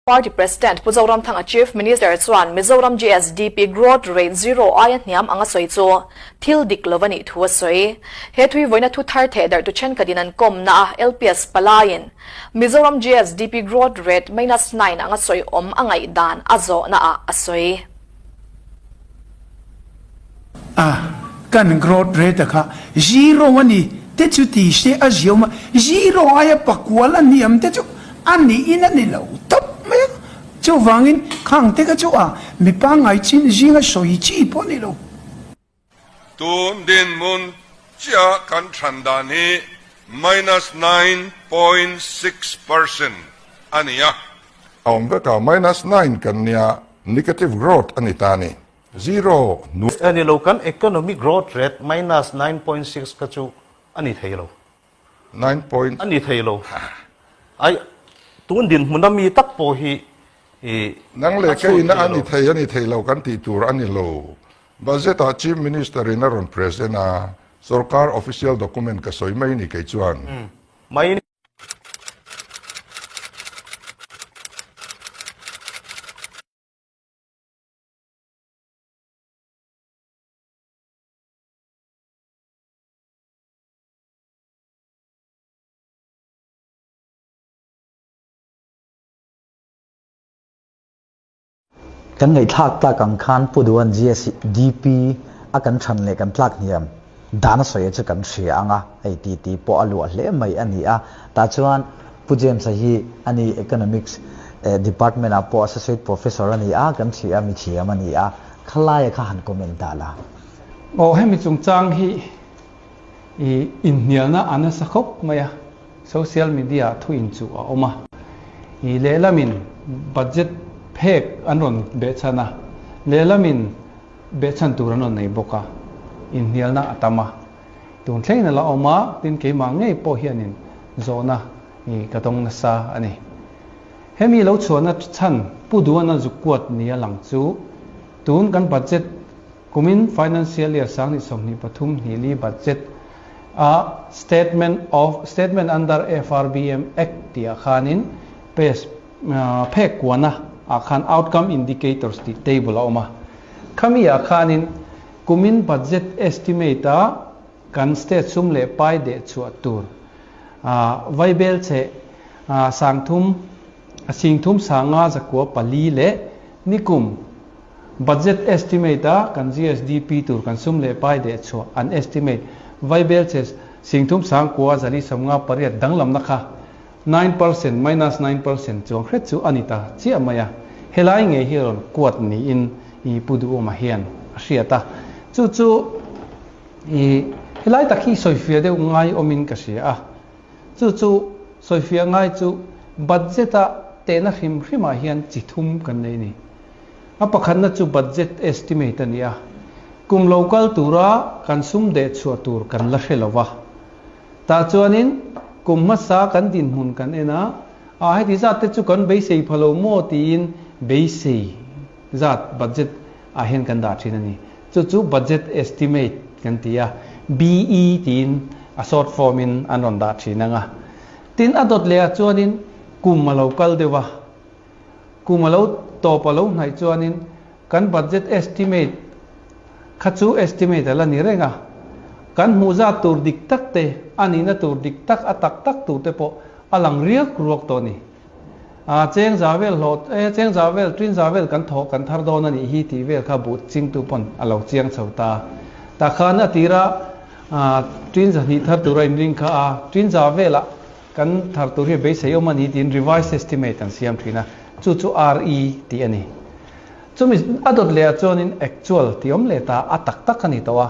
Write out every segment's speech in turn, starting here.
Party President Pu Zoramthanga Chief Minister chuan Mizoram GSDP growth rate zero aia hniam anga sawi chu thil dik lo a nih thu a sawi. He thui vawiina thu thar theh darh tu thenkhatin an kawmna a LPS palaiin Mizoram GSDP growth rate minus 9 anga sawi awm a ngaihdan a zawhna ah a sawi. A, kan growth rate kha zero a ni te chu ti se a ziawm a, zero aia pakual a hniam te chu a niin a ni lo tawp mai a, chuvangin khang te kha chu a mi pangngai chin zinga sawi chi pawh a ni lo. Tun dinhmun chiah kan than dan hi minus 9.6% a ni a. A awm vek a, minus 9 kan nia, negative growth a ni ta a ni. Zero nu. A ni lo, kan economic growth rate minus 9.6 kha chu a ni thei lo. Nine point. A ni thei lo. Ai, tun dinhmun a mi tak pawh hi i Nang leh ka ina a ni thei a ni thei lo kan tih tur a ni lo. Budget ah Chief Minister in a rawn present a, sorkar official document ka sawi mai ni kei chuan. Mai. Kan ngaihthlak tlak ang khan Pu Duan GSDP a kan than leh kan tlak hniam dan a sawi chu kan hria ang a, hei ti ti pawh a luah hle mai a ni a. Tah chuan Pu James-a hi a ni Economics Department ah pawh Associate Professor a ni a, kan hria a, mithiam a ni a, khalaia kha han comment ta la. Aw hemi chungchang hi i inhnialna a nasa khawp mai a, social media ah thu inchuh a awm a, i lehlamin budget phek an rawn behchhan a, lehlamin behchhan tur an rawn nei bawk a, inhnialna a tam a. Tun thlengin a la awm a, tin keimah ngei pawh hianin zawhna i ka dawng nasa a ni. Hemi lo chhuahna chhan Pu Duana zuk kuat nia lang chu tun kan budget kumin financial year 2023 budget a statement of statement under FRBM Act tih ah khanin page phek kuana ah khan outcome indicators tih table a awm a. Khami ah khanin kumin budget estimate a kan state sum leh pai deh chhuah tur vaibel chhe sangthum singthum sanga zakua pali leh nikum budget estimate a kan GSDP tur kan sum leh pai deh chhuah an estimate vaibel chhe singthum sangkua zali sawmnga pariat danglamna kha 9% minus 9% chuang hret chu a ni ta chiah mai a, helai ngei hi rawn kuat niin i Pu Duhawma hian a hriat a, chu chu i helai tak hi sawifiah deuh ngai awmin ka hria a, chu chu sawifiah ngai chu budget a tehna hrim hrimah hian chi thum kan nei a ni. A pakhatna chu budget estimate a ni a, kum lo kal tura kan sum deh chhuah tur kan la hre lo va. Tah chuanin kum hmasa kan dinhmun kan en a, a heti zat te chu kan beisei pha lo maw tiin beisei zat budget ah hian kan dah thin a ni. Chu chu budget estimate kan ti a, BE tiin a short form in an rawn dah thin ang a. Tin a dawt leh ah chuanin kum a lo kal deuh a, kum a lo tawp a lo hnaih chuanin kan budget estimate kha chu estimate a la ni reng a, kan hmuh zat tur dik tak te, a nihna tur dik tak, a tak tak tur te pawh a lang riak ruak tawh a ni. A cheng za vel hlawh e, cheng za vel, tin za vel kan thawh kan thar dawn a nih hi tih vel kha buh chingtu pawn a lo chiang chho ta. Tah khan a tira tin za hnih thar tura inring kha a, tin za velah kan thar tur hi beisei awm a ni tiin revised estimate an siam thin a, chu chu RE tih a ni. Chumi a dawt leh ah chuanin actual tih awm leh ta a tak tak a ni tawh a,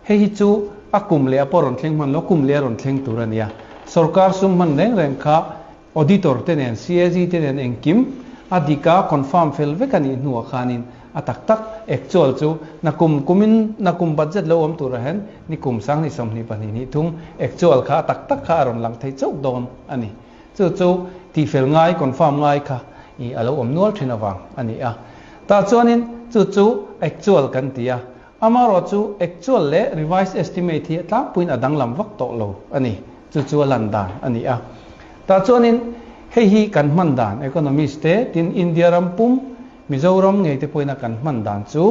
hei hi chu a kum leh a pawh rawn thleng hman lo, kum leh a rawn thleng tur a ni a. Sorkar sum hman reng reng kha auditor te nen, CAG te nen engkim a dik a confirm fel vek a nih hnuah khanin a tak tak actual chu nakum kumin nakum budget lo awm turah hian nikum 2022 23 actual kha a tak tak kha a rawn lang thei chauh dawn a ni. Chu chu tihfel ngai confirm ngai kha i a lo awm nual thin avang a ni a. Tah chuanin chu chu actual kan ti a, amaherawh chu actual leh revised estimate hi a tlangpuiin a danglam vak tawh lo a ni. Chu chu a lan dan a ni a. Tah chuanin Hei hi kan hman dan economist te tin India ram pum Mizoram ngei te pawhin a kan hman dan chu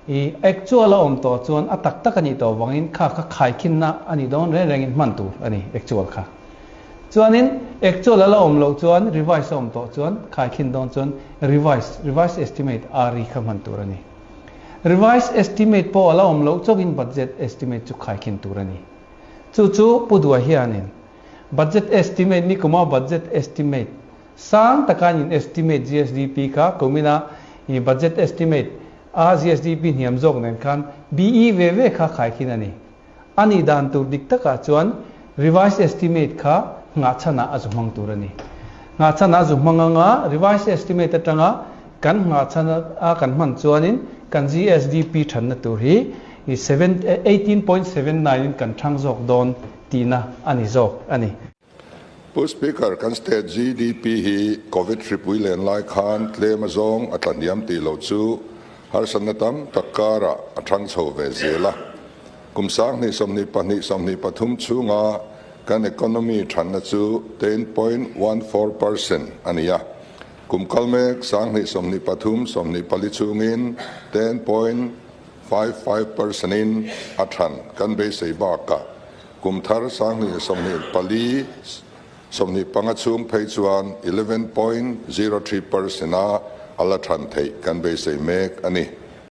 i actual a awm tawh chuan a tak tak a nih tawh vangin kha kha khaikhinna a nih dawn reng rengin hman tur a ni actual kha. Chuanin actual a la awm loh chuan revise a awm tawh chuan khaikhin dawn chuan revise, revise estimate, RE kha hman tur a ni. Revise estimate pawh a la awm loh chauhin budget estimate chu khaikhin tur a ni. Chu chu Pu Dua hianin Budget estimate ni kuma budget estimate sang taka an in estimate GSDP kha kumina i budget estimate a GSDP hniam zawk nen khan BE ve ve kha khaikhin a ni. A nih dan tur dik takah chuan revised estimate kha nghahchhanah a zu hmang tur a ni. Nghahchhanah a zu hmang anga revised estimate atanga kan nghahchhan a kan hman chuanin kan GSDP thanna tur hi i 18.79 in kan thang zawk dawn tihna a ni zawk a ni. Pu Speaker, kan state GDP hi Covid hripui len lai khan tlem a zawng a tlahniam tih loh chu harsatna tam tak karah a thang chho ve zel a. Kum 2022 23 chhunga kan economy thanna chu 10.14% a ni a. Kum kal mek 2023 24 chhungin 10.55% in a than kan beisei bakah Kum thar 2024 25 chhung phei chuan 11.03% a a la than theih kan beisei mek a ni.